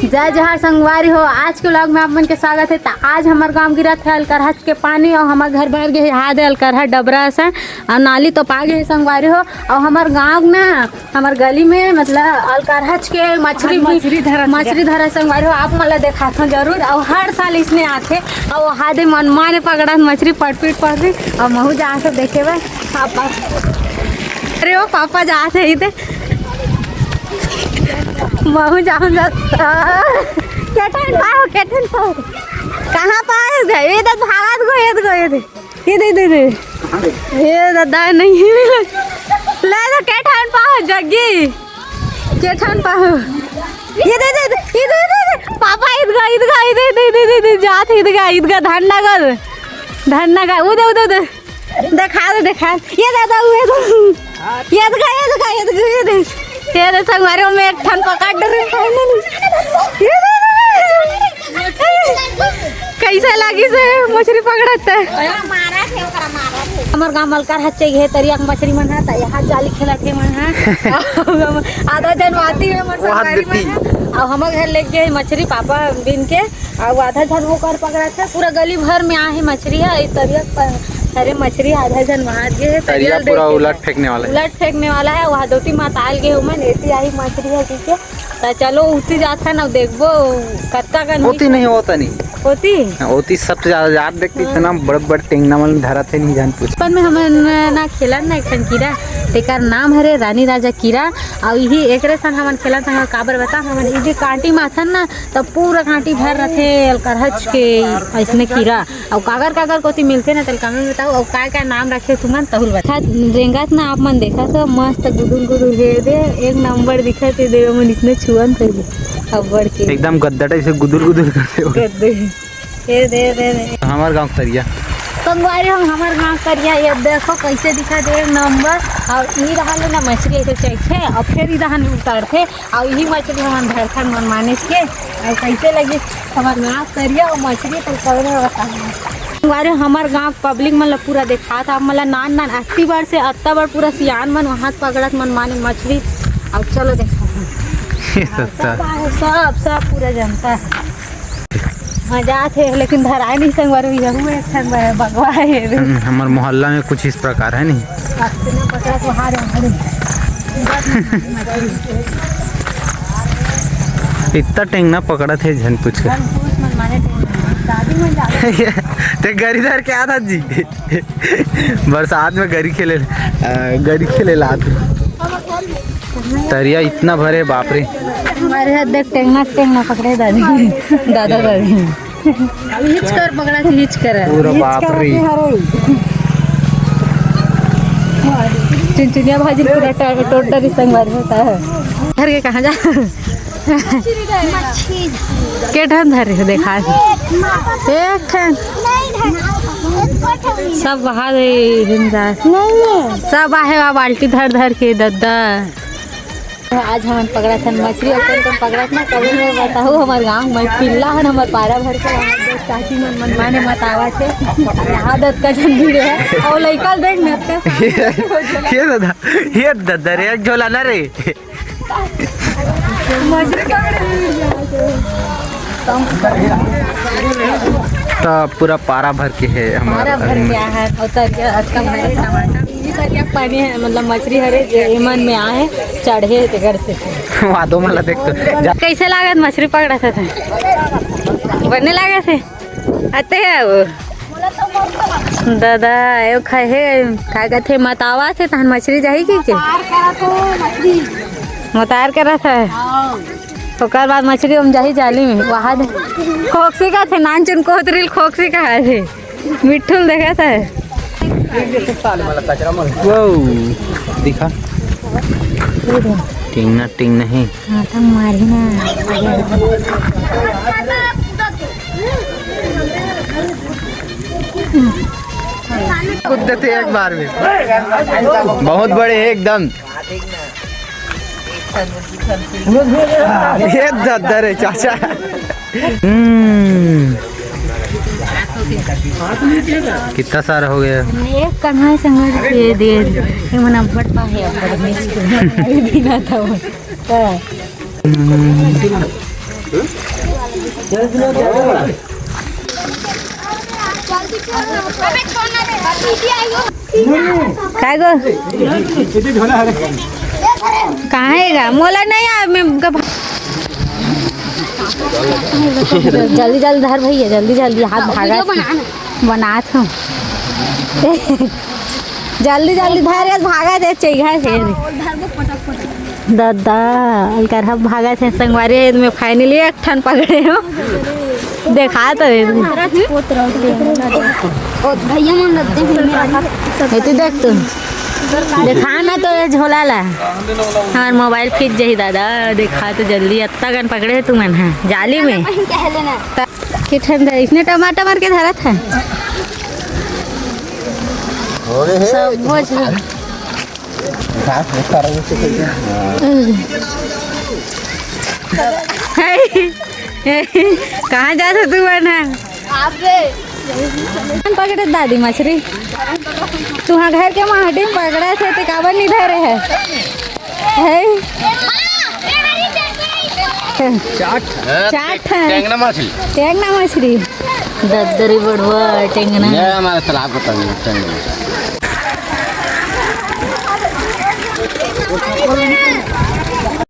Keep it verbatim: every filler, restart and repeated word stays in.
जय जोहार संगवारी हो, आज के vlog में आप मन के स्वागत है। त आज हमर गांव गिरत है अलकरहच के पानी और हमर घर भर गे है, हादे अलकरहा डबरा असन और नाली तो पा गे है संगवारी हो। और हमर गांव ना, हमर गली में मतलब अलकरहच के मछरी आज भी, मछरी धरत है। मछरी धरत संगवारी हो, आप मन ला देखाथों जरूर। और हर साल इसने आथे और हादे मनमाने पकड़त मछरी पटपीट पटपीट और महू जाथे देखे बर। पापा, अरे वो पापा जाथे इधर। महू जाऊं जा। के ठन पाहू, के ठन पाहू? कहाँ पाहू? ये तो भागत गो, ये तो गो, ये दे। ये दे, दे, दे। ये दादा नहीं मिले। ले तो के ठन पाहू, जग्गी। के ठन पाहू? ये दे, दे, दे, ये दे, दे, दे। पापा, इदगा, इदगा, इदे, दे, दे, दे, दे, जात इदगा, इदगा, धन नगद। धन नगद, उदे, उदे, उदे। देखा दे, देखा। ये दादा, उहे तो। ये देखा, ये देखा, ये देखा, ये देख। ये दे संगवारी हो, मैं एक ठन पकड़ डरे finally। ये दे, दे, दे। कैसे लगी से मछरी पकड़त है? हमर गांव मलकार हच्चे हे तरिया के मछरी मन है, त यहाँ जाली खेलत हे मन है। आधा जन वाती में मन संगवारी मन है। और हमर घर लेके गए मछरी पापा बिन के। अउ आधा झन ओकर पकड़त हे, पूरा गली भर में आहे मछरी हे। ए तरिया प-, अरे मछरी आधा झन मार गे हे, तरिया तरिया ल देख पूरा के उलट फेंकने वाला है। उलट फेंकने वाला है। वहाँ दोती माताल गे उमन, एती आही मछरी हे, ठीक है। त चलो उती जात हन अउ देखबो कतका कन ओती मिस नहीं होता नहीं। ओती? हाँ, ओती सबसे ज्यादा जात देखती थे ना, बड़ बड़ टेंगना मन धरत हे, नहीं जान पूछ। बचपन में हमन ना खेलन ना एक ठन कीरा, तेकर नाम हरे रानी राजा कीरा। अउ इही एकरे संग हमन खेलन संग काबर बता, हमन इही कांटी माथन ना, तब पूरा कांटी भर रथे अलकरहच के अइसने कीरा। अउ कागर कागर कोती मिलथे ना, तेल comment में बताओ। अउ काय काय नाम रखे तुमन, तहुल बता। रेंगत ना आप मन देखत हो, मस्त गुदुल गुदुल हे दे, एक नंबर दिखत हे दे, मन इसने छुअन थे दे, अब्बड़ के। एकदम गद्दा type से गुदुल गुदुल करथे हो। गद्दे। ये दे, दे, दे। हमर गांव तरिया। संगवारी हो, हमर गांव तरिया, ये देखो कैसे दिखत हे, एक नंबर। अउ ई रहल ना मछरी ऐसे चढ़थे अउ फिर ई रहल उतरथे। अउ इही मछरी हमन धरथन मन मानिस के। अउ कैसे लगिस हमर गाँव तरिया अउ मछरी तो कौनो बताना। अरे हमर गाँव के public मन ला पूरा देखात हे, आप मन ला नान नान अत्ती बड़ से अत्ता बड़ पूरा सियान मन वहाँ पकड़त मन माने मछरी। अउ चलो देखा ये सब सब, सब, सब पूरा जनता हे। मजा आथे, लेकिन धराए नहीं संगवारी, यहू एक ठन ब-, बगवा हे। हम्म, हमर मोहल्ला में कुछ इस प्रकार है नहीं। अतना पकड़ा तो हारे, हारे। इतना टेंगना पकड़त हे, झन पूछ। झन पूछ, मन माने टेंगना। दादी मन जाने। ते गरी धर के आत जी। बरसात में गरी खेले, अ, गरी खेले लात। तरिया इतना भरे, बाप रे। हमारे हाथ देख, टेंगना, टेंगना पकड़े दादी, दादा दादी। हिच कर पकड़ा थी, हिच कर। पूरा बाप रे। चुनचुनिया भाजी पूरा ट-, टोट डरी संगवारी होता है। घर के कहाँ जा? के ठन धरे हो, देखा। एक ठन। सब बहा दे, हिंदा। सब आहे वा बाल्टी धर धर के दद्दा। आज हमन पकड़त हन मछरी, अउ कोन कोन पकड़त ना, कभी मैं बताहूँ, हमर गाँव में पिल्ला हन, हमर पारा भर के, हमर दोस्त चाची मन, मन माने मत आवत हे। यहाँ दत का जन भीड़ हे, अउ लइका देख न, ये दादा, ये दादा रे, एक झोला ना रे। त पूरा पारा भर के हे हमारा। पारा भर के आहे, अउ तरिया अतका भरे टमाटर, ये तरिया पानी हे, मतलब मछरी हरे, जे एमन में आहे, चढ़े हे तेकर से। वादो मला देख तो। कैसे लागत मछरी पकड़त हे? बने लागत हे? आते हे वो। दादा, एव खाए हे, का कथे, मतावा थे, तहन मछरी जाही की के? मतार करत हे। ओकर बाद मछरी हम जाही जाली में, वहाँ दे। खोकसी का थे, नान चुन कोतरिल खोकसी का है थे। मिट्ठुल देखा था। वो दिखा। टिंगना, टिंग नहीं। हाँ, तो मारी ना। कूद देते एक बार में। बहुत बड़े हैं एकदम। ये दद्दा रे चाचा। हम्म। कितना सारा हो गया? एक कन्हा संग के दे, ये मन अब्बड़ पा है, अब्बड़ में। ये भी ना था वो। काय गो? कहाँ हे गा? मोला नहीं आ, मैं ग-, जल्दी जल्दी धर भैया, जल्दी जल्दी हाथ भागा। बनात हूँ। जल्दी जल्दी धर के भागा दे, चइघा से। ददा, अलकर हम भागा थे संगवारी, ये में finally एक ठन पकड़े हो। देखा तो ये। ओ, भैया मन लगते हैं मेरा। ये तो देख तू। देखा ना तो ये झोला ला। हमार मोबाइल खींच जाही दादा, देखा तो जल्दी, अत्ता गन पकड़े है तू मन है, जाली में। पहन के है लेना। त-, के ठंडा, इसने टमाटर मार के धरत है। अरे हे। सब बोझ। हे, हे, कहाँ जात हो तू मन ह? आप रे। कौन पकड़े दादी मछरी? तुहा घर के माटी में पकड़ा थे, ते काबर नहीं धरे है? हे? चाट। चाट है। टेंगना मछली। टेंगना मछली। दद्दरी बड़वा टेंगना। ये हमारे तालाब का पानी, टेंगना।